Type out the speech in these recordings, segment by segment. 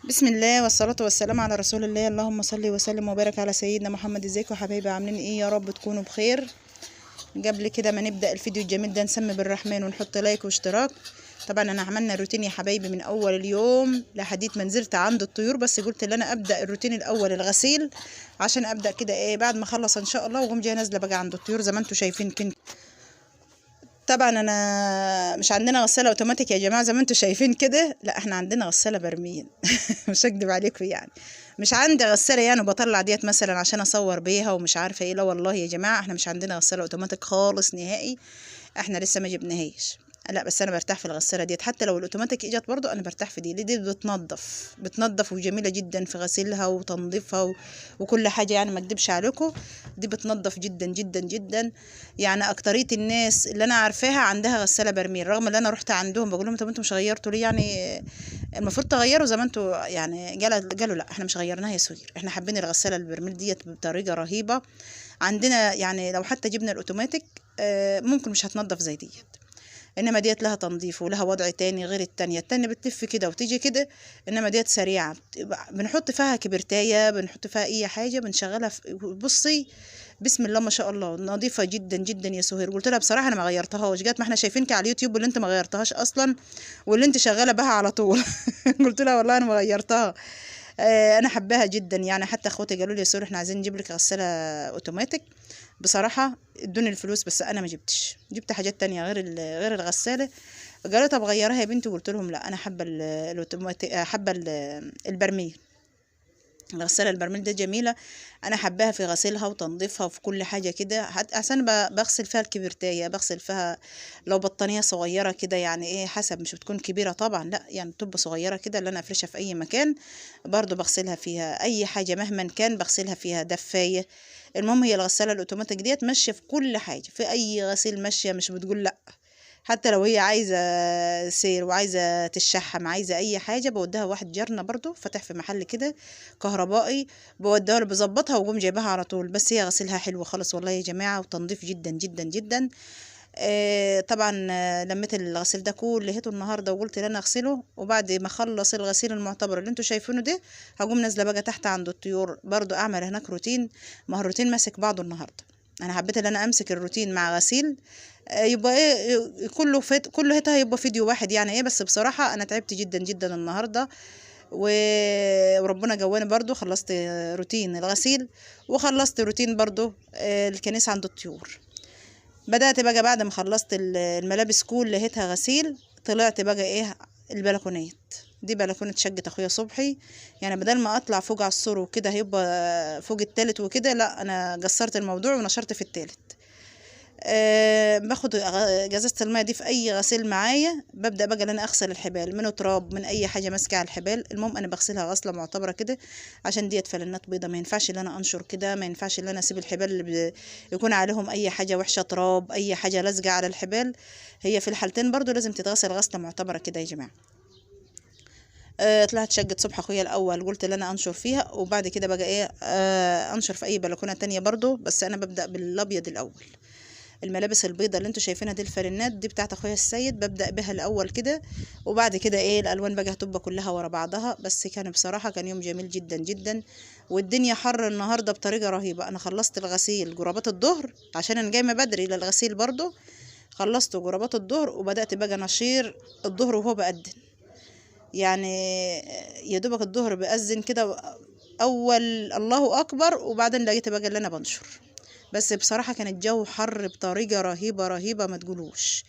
بسم الله والصلاة والسلام على رسول الله. اللهم صل وسلم وبارك على سيدنا محمد. ازيكم يا حبايبي، عاملين ايه؟ يا رب تكونوا بخير. قبل كده ما نبدأ الفيديو الجميل ده نسمي بالرحمن ونحط like واشتراك. طبعا انا عملنا روتين يا حبايبي من اول اليوم لحديت ما نزلت عند الطيور، بس قلت ان انا ابدأ الروتين الاول الغسيل عشان ابدأ كده ايه بعد ما اخلص ان شاء الله، واقوم جاية نازله بقى عند الطيور زي ما انتم شايفين كده. طبعا انا مش عندنا غسالة اوتوماتيك يا جماعة زي ما انتم شايفين كده، لا احنا عندنا غسالة برميل مش هكدب عليكم، يعني مش عندي غسالة يعني وبطلع ديت مثلا عشان اصور بيها ومش عارفه ايه، لا والله يا جماعة احنا مش عندنا غسالة اوتوماتيك خالص نهائي، احنا لسه ما جبناهاش. لا بس انا برتاح في الغسالة ديت، حتى لو الاوتوماتيك اجت برضو انا برتاح في دي، دي بتنظف وجميلة جدا في غسيلها وتنظيفها وكل حاجة، يعني ما اكدبش عليكم دي بتنظف جدا جدا جدا. يعني اكتريه الناس اللي انا عارفاها عندها غسالة برميل، رغم ان انا رحت عندهم بقول لهم طب انتوا مش غيرتوا ليه، يعني المفروض تغيروا زي ما انتوا يعني، قالوا لا احنا مش غيرناها يا سهير، احنا حابين الغسالة البرميل ديت بطريقة رهيبة عندنا، يعني لو حتى جبنا الاوتوماتيك ممكن مش هتنظف زي ديت، انما ديت لها تنظيف ولها وضع تاني غير التانية. التانية بتلف كده وتيجي كده، انما ديت سريعة، بنحط فيها كبرتاية، بنحط فيها اي حاجة، بنشغلها بصي بسم الله ما شاء الله نظيفة جدا جدا يا سهير. قلت لها بصراحة انا ما غيرتهاش، جت ما احنا شايفينك على اليوتيوب واللي انت ما غيرتهاش اصلا واللي انت شغالة بها على طول قلت لها والله انا ما غيرتها، انا حباها جدا. يعني حتى اخواتي قالوا لي يا سهير احنا عايزين نجيب لك غسالة اوتوماتيك، بصراحة ادوني الفلوس بس انا ما جبتش، جبت حاجات تانية غير الغسالة. قالوا طب غيرها يا بنتي، قلت لهم لا انا حابة الاوتوماتيك، حابة البرميل، الغسالة البرميل ده جميلة، انا حباها في غسيلها وتنظيفها وفي كل حاجة كده، عشان بغسل فيها الكبرتايه، بغسل فيها لو بطانيه صغيرة كده، يعني ايه حسب، مش بتكون كبيرة طبعا، لا يعني بتبقى صغيرة كده اللي انا افرشها في اي مكان، برضو بغسلها فيها اي حاجة مهما كان بغسلها فيها، دفايه. المهم هي الغسالة الاوتوماتيك ديت ماشية في كل حاجة، في اي غسيل ماشية، مش بتقول لا، حتى لو هي عايزه سير وعايزه تشحم عايزه اي حاجة بوديها واحد جارنا برضو فاتح في محل كده كهربائي، بوديها له بظبطها وقوم جايبها على طول. بس هي غسيلها حلو خالص والله يا جماعة، وتنظيف جدا جدا جدا. طبعا لميت الغسيل ده كله لهيته النهارده وقلت ان انا اغسله، وبعد ما اخلص الغسيل المعتبر اللي انتوا شايفينه ده هقوم نازله بقى تحت عند الطيور برضو اعمل هناك روتين، ما هو الروتين ماسك بعضه النهارده. انا حبيت ان انا امسك الروتين مع غسيل يبقى ايه كله كله هيتها يبقى فيديو واحد يعني ايه. بس بصراحة انا تعبت جدا جدا النهارده، وربنا جواني برضو، خلصت روتين الغسيل وخلصت روتين برضو الكنيسة عند الطيور. بدات بقى بعد ما خلصت الملابس كل هيتها غسيل، طلعت بقى ايه البلكونات دي، بلكونة شقه اخويا صبحي، يعني بدل ما اطلع فوق على السور وكده هيبقى فوق التالت وكده، لا انا قصرت الموضوع ونشرت في التالت. باخد جزازه المية دي في اي غسيل معايا، ببدا بقى ان انا اغسل الحبال من تراب من اي حاجة ماسكه على الحبال. المهم انا بغسلها غسله معتبره كده عشان ديت فلنات بيضة، ما ينفعش ان انا انشر كده، ما ينفعش ان انا اسيب الحبال اللي يكون عليهم اي حاجة وحشة، تراب اي حاجة لازقه على الحبال، هي في الحالتين برضو لازم تتغسل غسله معتبره كده يا جماعة. طلعت شقه صبح اخويا الاول قلت ان انا انشر فيها، وبعد كده بقى ايه انشر في اي بلكونة تانية برضو، بس انا ببدا بالابيض الاول. الملابس البيضة اللي انتوا شايفينها دي الفرنات دي بتاعت اخويا السيد، ببدا بها الاول كده، وبعد كده ايه الالوان بقى هتبقى كلها ورا بعضها. بس كان بصراحة كان يوم جميل جدا جدا، والدنيا حر النهارده بطريقة رهيبة. انا خلصت الغسيل جرابات الظهر عشان انا جاية بدري للغسيل برضو، خلصت جرابات الظهر وبدات بقى نشير الظهر وهو بأذن، يعني يا دوبك الظهر بأذن كده اول الله اكبر، وبعدين لقيت بقى اللي انا بنشر. بس بصراحة كان الجو حر بطريقة رهيبة رهيبة ما تقولوش،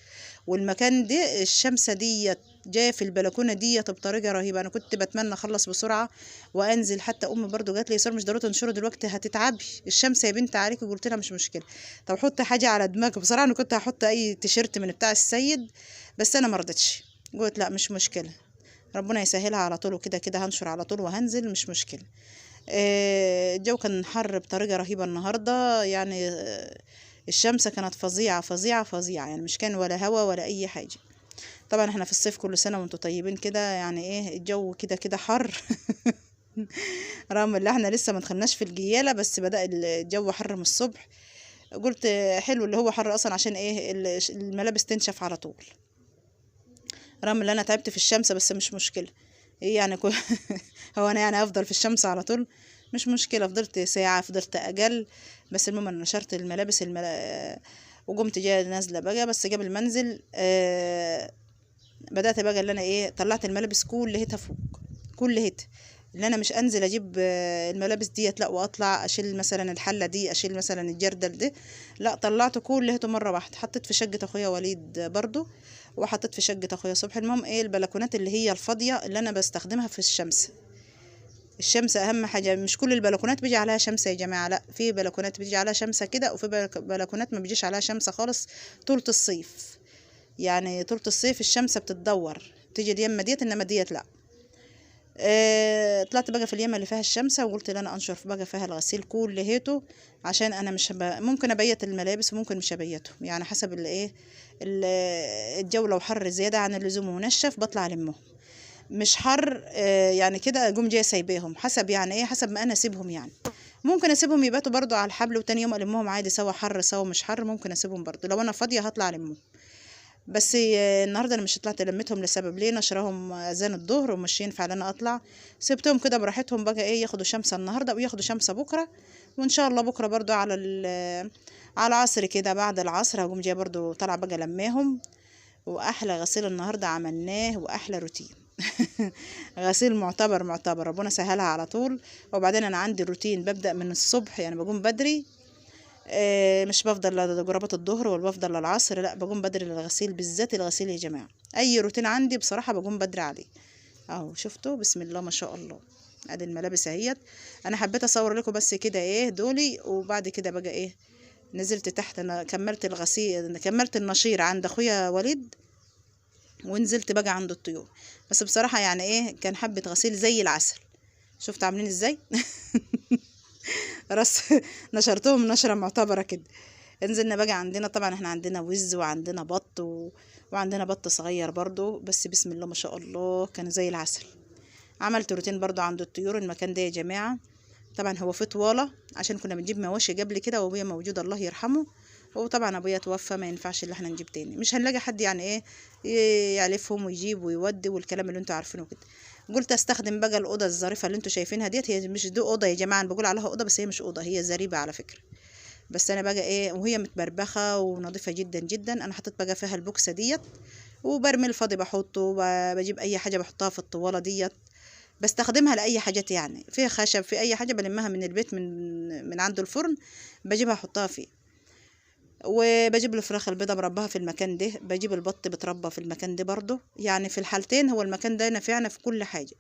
والمكان ده الشمسة ديت جاية في البلكونة ديت بطريقة رهيبة. انا كنت بتمنى اخلص بسرعة وانزل، حتى امي برضو جات لي يا ساره مش ضروري تنشره دلوقتي هتتعبي الشمس يا بنت عليكي، قلت لها مش مشكلة، طب حط حاجة على دماغك. بصراحة انا كنت هحط اي تيشيرت من بتاع السيد، بس انا ما رضيتش، قلت لا مش مشكلة ربنا يسهلها على طول، وكده كده هنشر على طول وهنزل مش مشكلة. الجو كان حر بطريقة رهيبة النهاردة، يعني الشمس كانت فظيعة فظيعة فظيعة، يعني مش كان ولا هوا ولا أي حاجة. طبعا احنا في الصيف كل سنة وانتم طيبين كده، يعني ايه الجو كده كده حر رغم ان احنا لسه ما دخلناش في الجيالة، بس بدأ الجو حر من الصبح. قلت حلو اللي هو حر اصلا عشان ايه الملابس تنشف على طول، رغم ان انا تعبت في الشمس بس مش مشكلة. ايه يعني هو انا يعني افضل في الشمس على طول؟ مش مشكلة، فضلت ساعة، فضلت اقل، بس المهم انا نشرت الملابس وقمت جاية نازله بقى. بس قبل ما انزل بدات بقى اللي انا ايه، طلعت الملابس كلها فوق، كلها، اللي انا مش انزل اجيب الملابس ديت لا، واطلع اشيل مثلا الحلة دي، اشيل مثلا الجردل ده، لا، طلعته كلها مرة واحدة. حطيت في شقه اخويا وليد برضو، وحطيت في شقه اخويا صبحي. المهم ايه، البلكونات اللي هي الفاضيه اللي انا بستخدمها في الشمس، الشمس اهم حاجة. مش كل البلكونات بيجي عليها شمس يا جماعة، لا، في بلكونات بيجي عليها شمسه كده، وفي بلكونات ما بيجيش عليها شمسه خالص طولة الصيف. يعني طولة الصيف الشمسه بتتدور، بتيجي اليمه ديت، انما ديت لا. طلعت بقى في اليمه اللي فيها الشمسه، وقلت ان انا انشر بقى فيها الغسيل كل هيته، عشان انا مش ممكن ابيت الملابس وممكن مش ابيتهم، يعني حسب الايه الجو. لو حر زيادة عن اللزوم ونشف بطلع المهم، مش حر يعني كده اقوم جاية سايباهم، حسب يعني ايه، حسب ما انا اسيبهم. يعني ممكن اسيبهم يباتوا برضو على الحبل، وتاني يوم المهم عادي، سوا حر سوا مش حر، ممكن اسيبهم برضو. لو انا فاضية هطلع المهم. بس النهارده انا مش طلعت لميتهم لسبب، ليه نشرهم اذان الظهر ومش ينفع ان انا اطلع، سبتهم كده براحتهم بقى ايه، ياخدوا شمسه النهارده وياخدوا شمسه بكره، وان شاء الله بكره برضو على على العصر كده، بعد العصر هقوم جاية برضو طالعه بقى لماهم. واحلى غسيل النهارده عملناه، واحلى روتين غسيل معتبر معتبر، ربنا سهلها على طول. وبعدين انا عندي الروتين ببدا من الصبح، يعني بقوم بدري، مش بفضل لجرابات الظهر ولا بفضل للعصر، لا بقوم بدري للغسيل، بالذات الغسيل يا جماعة. اي روتين عندي بصراحة بقوم بدري عليه. اهو شفتوا بسم الله ما شاء الله، ادي الملابس اهيت. انا حبيت اصور لكم بس كده ايه دولي، وبعد كده بقى ايه نزلت تحت، انا كملت الغسيل، كملت النشير عند اخويا وليد، ونزلت بقى عند الطيور. بس بصراحة يعني ايه، كان حبه غسيل زي العسل. شفت عاملين ازاي؟ راس نشرتهم نشره معتبره كده. نزلنا بقى عندنا، طبعا احنا عندنا وز وعندنا بط وعندنا بط صغير برضو، بس بسم الله ما شاء الله كانوا زي العسل. عملت روتين برضو عند الطيور. المكان ده يا جماعة طبعا هو في طواله، عشان كنا بنجيب مواشي قبل كده وابويا موجود الله يرحمه، وطبعا ابويا توفى، ما ينفعش اللي احنا نجيب تاني، مش هنلاقي حد يعني ايه يعلفهم ويجيب ويودي والكلام اللي انتوا عارفينه كده. قلت استخدم بقى الاوضة الظريفة اللي انتوا شايفينها ديت، هي مش دي اوضة يا جماعة، انا بقول عليها اوضة بس هي مش اوضة، هي زريبه على فكرة. بس انا بقى ايه، وهي متبربخه ونظيفه جدا جدا. انا حطيت بقى فيها البوكسه ديت، وبرمي الفاضي بحطه، بجيب اي حاجة بحطها في الطواله ديت، بستخدمها لاي حاجات، يعني في خشب في اي حاجة بلمها من البيت، من عند الفرن بجيبها احطها فيه. وبجيب الفراخ البيضة بربها في المكان ده، بجيب البط بتربى في المكان ده برضو. يعني في الحالتين هو المكان ده نافعنا في كل حاجة،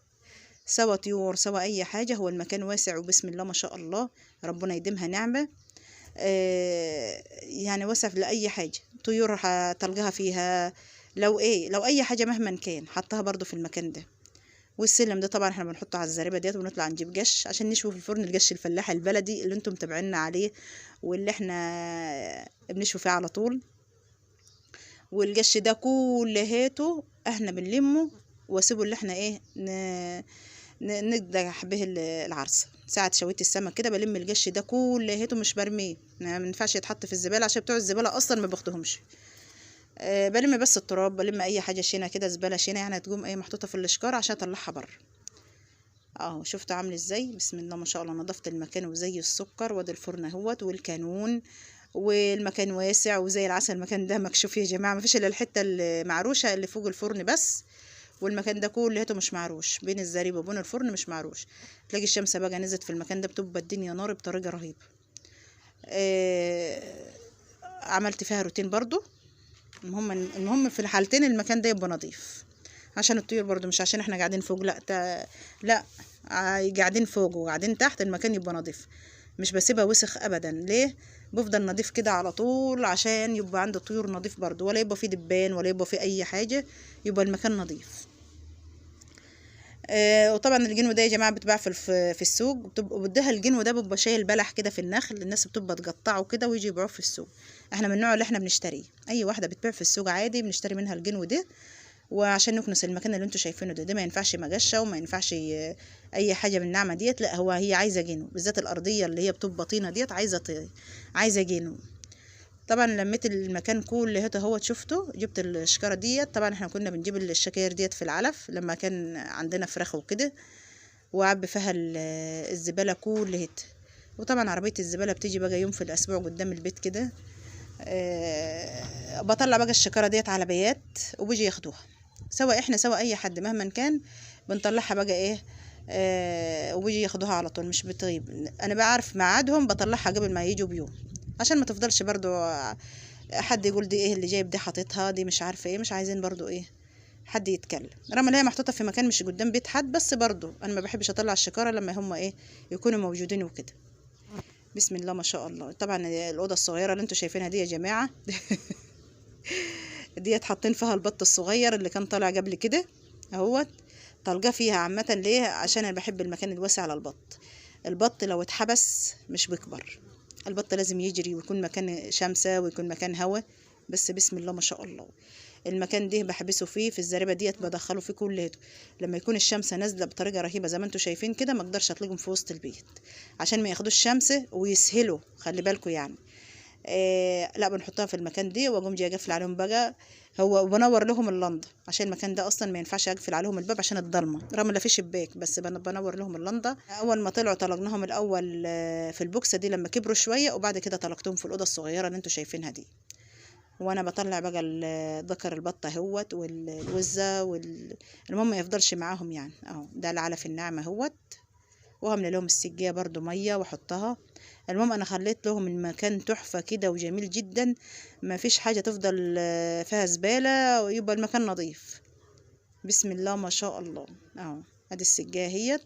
سواء طيور سواء اي حاجة، هو المكان واسع وبسم الله ما شاء الله ربنا يديمها نعمه. يعني واسع لاي حاجة، طيور هتلقاها فيها، لو ايه لو اي حاجة مهما كان حطها برضو في المكان ده. والسلم ده طبعا احنا بنحطه على الزريبه ديت، ونطلع نجيب قش عشان نشوي في الفرن، القش الفلاح البلدي اللي انتم متابعينا عليه واللي احنا بنشوي فيه على طول. والقش ده كل هاته احنا بنلمه واسيبه اللي احنا ايه نقدح به العرسه. ساعة شويت السمك كده بلم القش ده كل هاته، مش برميه، ما ينفعش يتحط في الزبالة عشان بتوع الزبالة اصلا ما بياخدوهمش. بلم بس التراب، بلم اي حاجة شينه كده، زبالة شينه يعني، تقوم ايه محطوطة في الاشكار عشان اطلعها بره. اهو شفتوا عامل ازاي بسم الله ما شاء الله. نظفت المكان وزي السكر، وادي الفرن اهوت والكانون، والمكان واسع وزي العسل. المكان ده مكشوف يا جماعة، ما فيش الا الحتة المعروشه اللي فوق الفرن بس، والمكان ده كله مش معروش، بين الزريبه وبين الفرن مش معروش. تلاقي الشمس بقى نزلت في المكان ده، بتبقى الدنيا نار بطريقة رهيبة. عملت فيها روتين برضو. المهم في الحالتين المكان ده يبقى نظيف عشان الطيور برضو، مش عشان احنا قاعدين فوق، لا لا قاعدين فوق وقاعدين تحت، المكان يبقى نظيف، مش بسيبها وسخ ابدا. ليه؟ بفضل نظيف كده على طول عشان يبقى عند الطيور نظيف برضو، ولا يبقى فيه دبان ولا يبقى فيه اي حاجة، يبقى المكان نظيف. وطبعا الجنو ده يا جماعة بتباع في السوق، بتبقى بدها الجنو ده بيبقى شايل بلح كده في النخل، الناس بتبقى تقطعه كده ويجي يبيعوه في السوق. احنا من النوع اللي احنا بنشتريه، اي واحدة بتبيع في السوق عادي بنشتري منها الجنو ده، وعشان نكنس المكان اللي انتوا شايفينه ده ما ينفعش مجشه وما ينفعش اي حاجة من النعمة ديت، لا هو هي عايزه جنو، بالذات الارضية اللي هي بتبقى طينه ديت عايزه جنو. طبعا لميت المكان كله اهوت، شفته جبت الشكاره ديت. طبعا احنا كنا بنجيب الشكاير ديت في العلف لما كان عندنا فراخ وكده، وعبي فيها الزبالة كلها. وطبعا عربية الزبالة بتيجي بقى يوم في الاسبوع قدام البيت كده. بطلع بقى الشكاره ديت على بيات وبيجي ياخدوها، سواء احنا سواء اي حد مهما كان بنطلعها بقى ايه، وبيجي ياخدوها على طول، مش بتغيب. انا بعرف ميعادهم، بطلعها قبل ما يجوا بيوم، عشان ما تفضلش برضو حد يقول دي ايه اللي جايب دي حاططها دي مش عارفه ايه، مش عايزين برضو ايه حد يتكلم، رغم ان هي محطوطة في مكان مش قدام بيت حد، بس برضو انا ما بحبش اطلع الشكاره لما هم ايه يكونوا موجودين وكده. بسم الله ما شاء الله. طبعا الاوضة الصغيرة اللي انتوا شايفينها دي يا جماعة ديت حاطين فيها البط الصغير اللي كان طالع قبل كده اهوت، طالجه فيها عامة. ليه؟ عشان انا بحب المكان الواسع على البط. البط لو اتحبس مش بيكبر، البط لازم يجري ويكون مكان شمسه ويكون مكان هوا. بس بسم الله ما شاء الله المكان ده بحبسه فيه في الزريبه ديت، بدخله فيه كلته. لما يكون الشمس نازله بطريقة رهيبة زي ما انتم شايفين كده، ما اقدرش اطلقهم في وسط البيت عشان ما ياخدوش الشمس ويسهلوا، خلي بالكم يعني. لا بنحطها في المكان دي، واقوم جاي اقفل عليهم بقى هو، وبنور لهم اللنده عشان المكان ده اصلا ما ينفعش اقفل عليهم الباب عشان الضلمة، رغم لا في شباك، بس بنور لهم اللنده. اول ما طلعوا طلقناهم الاول في البوكسه دي لما كبروا شوية، وبعد كده طلقتهم في الاوضة الصغيرة اللي انتم شايفينها دي. وانا بطلع بقى ذكر البطة اهوت والوزه المهم ما يفضلش معاهم يعني. اهو ده العلف الناعم اهوت، وهملى لهم السجيه برضو مية واحطها. المهم انا خليت لهم المكان تحفة كده وجميل جدا، ما فيش حاجة تفضل فيها زبالة، ويبقى المكان نظيف. بسم الله ما شاء الله. اهو ادي السجيه اهيت،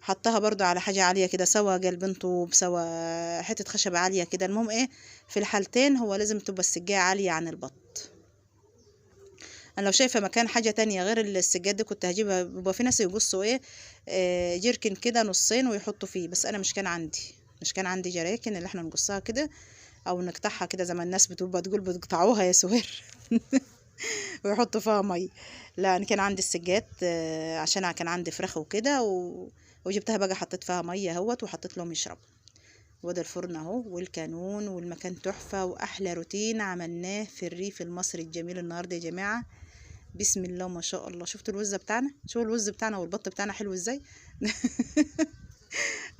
حطها برضو على حاجة عالية كده، سوا قلبين طوب سوا حتة خشب عالية كده. المهم ايه في الحالتين هو لازم تبقى السجايه عالية عن البط. انا لو شايفه مكان حاجة تانية غير السجاد دي كنت هجيبها، بيبقى في ناس يقصوا ايه جيركن كده نصين ويحطوا فيه، بس انا مش كان عندي جراكن اللي احنا نقصها كده او نقطعها كده زي ما الناس بتبقى تقول بتقطعوها يا سهير ويحطوا فيها مية. لا انا كان عندي السجاد عشان كان عندي فراخ وكده وجبتها بقى حطيت فيها مية اهوت وحطيت لهم يشربوا. وده الفرن اهو والكانون، والمكان تحفة، واحلى روتين عملناه في الريف المصري الجميل النهارده يا جماعة. بسم الله ما شاء الله. شفتوا الوزه بتاعنا؟ شوفوا الوز بتاعنا والبط بتاعنا حلو ازاي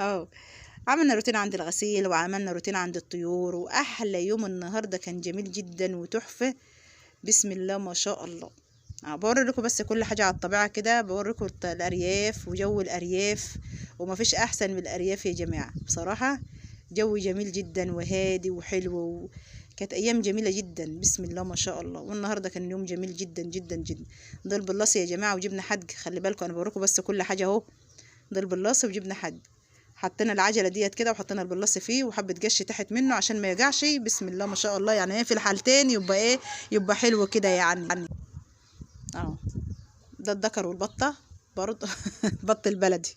اهو عملنا روتين عند الغسيل، وعملنا روتين عند الطيور، واحلى يوم النهارده كان جميل جدا وتحفه. بسم الله ما شاء الله. بوري لكم بس كل حاجة على الطبيعة كده، بوريكم الارياف وجو الارياف، وما فيش احسن من الارياف يا جماعة بصراحة. جو جميل جدا وهادي وحلو، كانت ايام جميلة جدا بسم الله ما شاء الله. والنهارده كان يوم جميل جدا جدا جدا. ضل باللاص يا جماعة وجبنا حدج، خلي بالكم انا بوريكم بس كل حاجة اهو. ضل باللاص وجبنا حدج، حطينا العجلة ديت كده وحطينا البلاص فيه وحبه قش تحت منه عشان ما يقعش. بسم الله ما شاء الله. يعني ايه في الحالتين يبقى ايه، يبقى حلو كده يعني. اهو ده الذكر والبطه برضه بط البلدي.